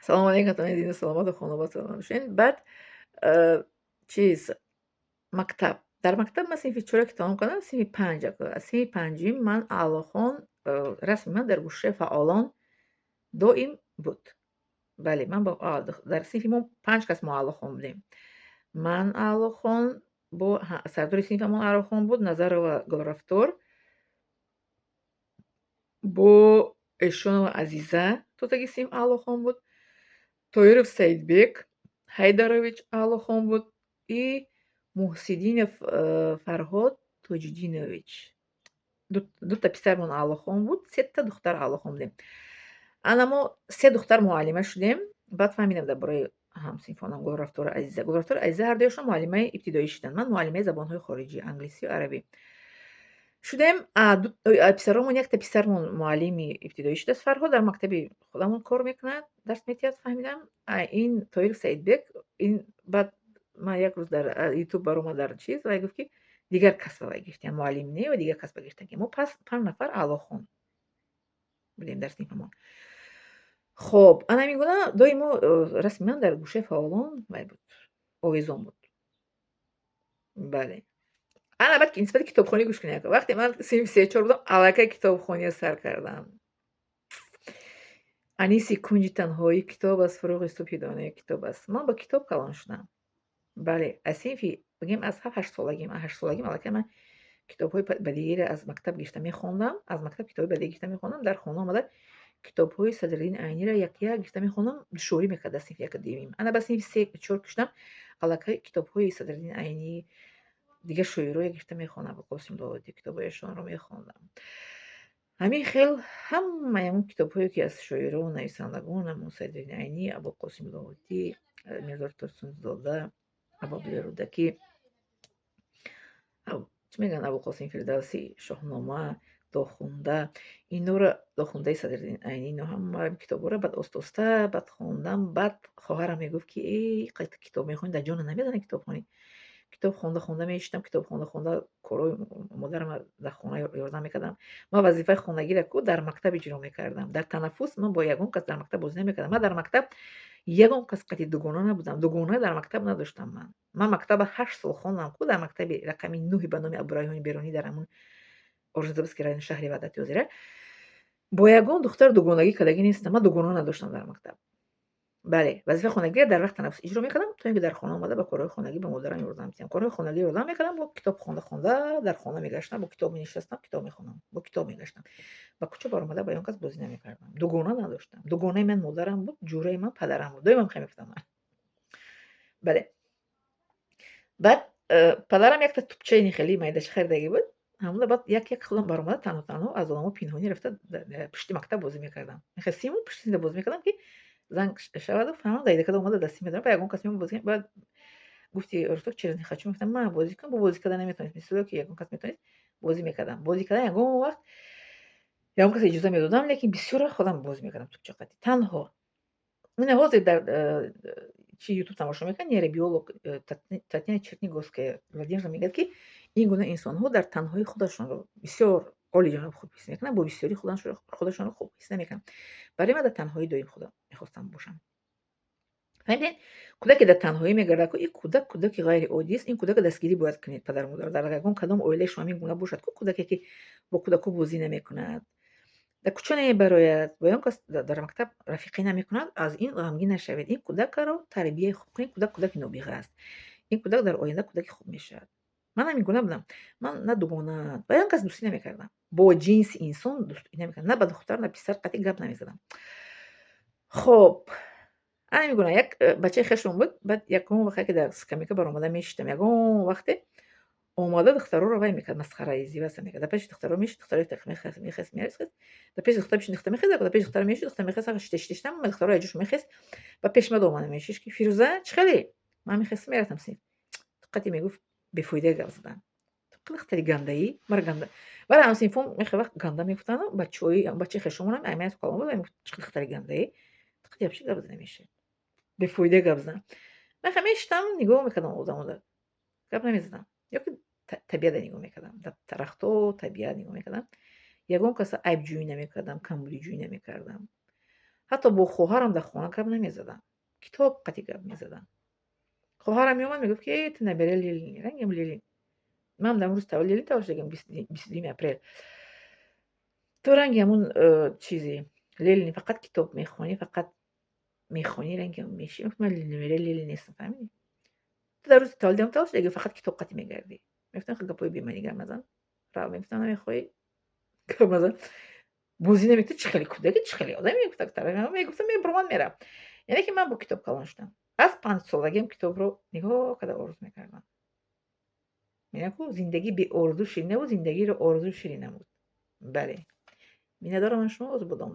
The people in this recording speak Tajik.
Салому алейкум, атони дину саломату хонобод, саломат бошед. Баъд чиз, мактаб. Дар мактаб ман синфи чора ки тамом кардам, синфи панҷ, аз синфи панҷум ман аълохон, расми ман дар гӯшаи фаъолон доим буд. Бале, ман дар синфи мо панҷ кас мо аълохон будем. Ман аълохон, бо сардори синфамон аълохон буд, Назарова Гулрафтор, бо Эшонова Азиза, тотаги синф аълохон буд, Тоиров Саидбек Ҳайдарович аълохон буд и Муҳсиддинов Фарҳод Тоҷиддинович. Дута писармон аълохон буд, сета духтар аълохон будем. Ана мо се духтар муаллима шудем. Баъд фаҳмидам дар бораи ҳамсинфонам Гулрафтору Азиза. Гулрафтору Азиза ҳардуяшон муаллимаи ибтидоӣ шуданд. Ман муаллимаи забонҳои хориҷӣ, англисию арабӣ шудем. Писаромон, якта писармон муаллими ибтидоӣ шудааст, Фарҳод, дар мактаби худамон кор мекунад, дарс медиҳад, фаҳмидам. Ин Тоиров Саидбек, ин баъд ман як рӯз дар Ютуб баромад, дар чиз вай гуфт, ки дигар касба вай гирифтем, муаллим не ва дигар касба гирифтем, ки мо пас панҷ нафар аълохон будем дар синфамон. Хоб, ана ҳамин гуна доимо расми ман дар гӯшаи фаъолон вай буд, овезон буд. Бале. Ана баъд нисбати китобхонӣ гӯш кунед. Вақте ман синфи се чор будам, аллакай китобхониро сар кардам. Аниси кунҷи танҳоӣ китоб аст, фурӯғи субҳи доноӣ китоб аст. Ман бо китоб калон шудам. Бале, аз синфи, бигем, аз ҳафт ҳашт солагим, аз 8 солагим аллакай ман китобҳои бадииро аз мактаб гирифта мехондам, аз мактаб китоби бадиӣ гирифта мехондам, дар хона омада китобҳои Садриддин Айниро як як гирифта мехондам, душворӣ мекард дар синфи яку дуюмим. Ана ба синфи се чор ки шудам, аллакай китобҳои Садриддин Айнӣ, дигар шоирое гирифта мехондам, Абуқосим Лоҳутӣ, китобҳояшонро мехондам. Ҳамин хел ҳамаи ҳамон китобҳое, ки аз шоирон, нависандагон, ҳамон Садриддин Айнӣ, Абуқосим Лоҳутӣ, Мирзо Турсунзода, Абуабдуллоҳи Рӯдакӣ, чӣ мегӯянд, Абуқосим Фирдавсӣ, Шоҳнома, Дохунда, инора, Дохундаи Садриддин Айнӣ, ино ҳамаи китобҳоро баъд оста оста баъд хондам. Баъд хоҳарам мегуфт, ки э, китоб мехонӣ, дар ҷона намезанӣ китобхонӣ. Китоб хонда хонда мешиштам, китоб хонда хонда корҳои модарамро дар хона ёрдам мекардам. Ман вазифаи хонагиро ку дар мактаб иҷро мекардам. Дар танаффус ман бо ягон кас дар мактаб бозӣ намекардам. Ман дар мактаб ягон кас қати дугона набудам, дугона дар мактаб надоштам ман. Ман мактаба 8 сол хондам ку дар мактаби рақами нӯҳи ба номи Абдурайҳони Берунӣ дар ҳамун Оржозабодский райони шаҳри Ваҳдати ҳозира. Бо ягон духтар дугонагӣ кардагӣ нестам. Ман дугона надоштам дар мактаб. Бале, вазифаи хонагиро дар вақти танаффус иҷро мекардам, то ин ки дар хона омада ба корҳои хонагӣ ба модарам ёрдам медиҳам. Корҳои хонагӣ ёрдам мекардам, бо китоб хонда хонда дар хона мегаштам, бо китоб менишастам, китоб мехондам, бо китоб мегаштам. Ба кӯча баромада ба ягон кас бозӣ намекардам. Дугона надоштам. Дугонаи ман модарам буд, ҷӯраи ман падарам буд. Доимам хел мегуфтам ман. Бале. Баъд падарам якта тупчаи хеле майдача харидагӣ буд. Ҳамонда баъд як як худам баромада, танҳо танҳо аз оламо пинҳонӣ рафта, пушти мактаб бозӣ мекардам. Мехел симу пушти синда бозӣ мекардам, ки занг шаваду фаҳмам, дайдакада омада дастӣ медорам, ба ягон кас меомад бозӣ. Баъд гуфти росток, через не хочу мегуфтам, ман бозӣ кун, бо бозӣ карда наметавонист, мисоле ки ягон кас метавонист, бозӣ мекардам. Бозӣ кардан ягон вақт ягон кас иҷоза медодам, лекин бисёр вақт худам бозӣ мекардам тупча қати танҳо. Ина ҳозир дар чи Ютуб тамошо мекунад, нейробиолог Татьяна Черниговская Владимировна мегӯяд, ки ин гуна инсонҳо дар танҳои худашонро бисёр олиҷаноб хуб ҳис мекунанд, бо бисёрӣ худашонро хуб ҳис намекунанд. Барои ман дар танҳоӣ доим худам мехостам бошам. Фаҳмидед? Кӯдаке дар танҳоӣ мегардад ку, ин кӯдак кӯдаки ғайриоддист, ин кӯдака дастгирӣ бояд кунед, падару модар. Дар ягон кадом оилаи шумо ҳамин гуна бошад ку, кӯдаке, ки бо кӯдако бозӣ намекунад, дар кӯча намебарояд, бо ягон кас дар мактаб рафиқӣ намекунад, аз ин ғамгин нашавед. Ин кӯдакаро тарбияи хуб кунед, кӯдак кӯдаки нобиға аст. Ин кӯдак дар оянда кӯдаки хуб мешавад. Ман ҳамин гуна будам. Ман на дугона, ба ягон кас дӯстӣ намекардам. Бо ҷинси инсон дӯстӣ намекардам. На ба духтар, на писар қатъи гап намезадам. Хоб, ҳамин гуна як бачаи хешон буд, баъд ягон вақте ки дар скамейка баромада мешиштам, ягон вақте омада духтароро вай мекард, масхара издеваться мекард. Дар пеши духтаро мешид, духтаро мехест, мехест, мехест, дар пеши духтар мешид, духтар мехезад, дар пеши духтар мешид, духтар мехест, шишта шишта, духтаро аз ҷош мехест, ба пеши ман омада мешишт, ки Фирӯза, чӣ хеле? Ман мехестам, мерафтам синф. Қати мегуфт: бефоида гап задан. Ту духтари гандаӣ, мара ганда. Баъд ҳамсинфон мехе вақт ганда мегуфтанд, бачаҳои бачаи хешомонам аймаят калон буд, мегуфт: чӣ духтари гандаӣ? Ту қати вообще гап зада намешавӣ. Бефоида гап зан. Ман хе мешиштам, нигоҳ мекардам одамода. Гап намезадам. Ё ки табиата нигоҳ мекардам. Дар дарахто, табиат нигоҳ мекардам. Ягон каса айбҷӯӣ намекардам, камбудиҷӯӣ намекардам. Ҳатто бо хоҳарам дар хона гап намезадам, китоб қатӣ гап мезадам. Хоҳарам меомад, мегуфт, ки э, ту набераи Ленини, рангам Ленин. Ман дар рӯзи таваллуди Ленин таваллуд шудагам, 22 апрел. Ту ранги ҳамун чизи Ленини, фақат китоб мехонӣ, фақат мехонӣ, ранги мешӣ. Ман набераи Ленин нестам, фаҳмидӣ? Ту дар рӯзи таваллудам таваллуд шудагӣ, фақат китоб қатӣ мегардӣ. Мегуфтам, хел гапҳои бемаънӣ гап назан. Рав, мегуфтам, намехоҳӣ, гап назан. Бозӣ намекунӣ, чӣ хеле кӯдаки, чӣ хеле одаме, мегуфтам, мебуромад, мерафт. Яъне ки ман бо китоб калон шудам. Аз 5 солагиам китобро нигоҳ карда орзу мекардам. Мегӯям ку, зиндагӣ беорзу ширин набуд, зиндагиро орзу ширин намуд. Бале. Миннатдорам аз шумо, озу бодом.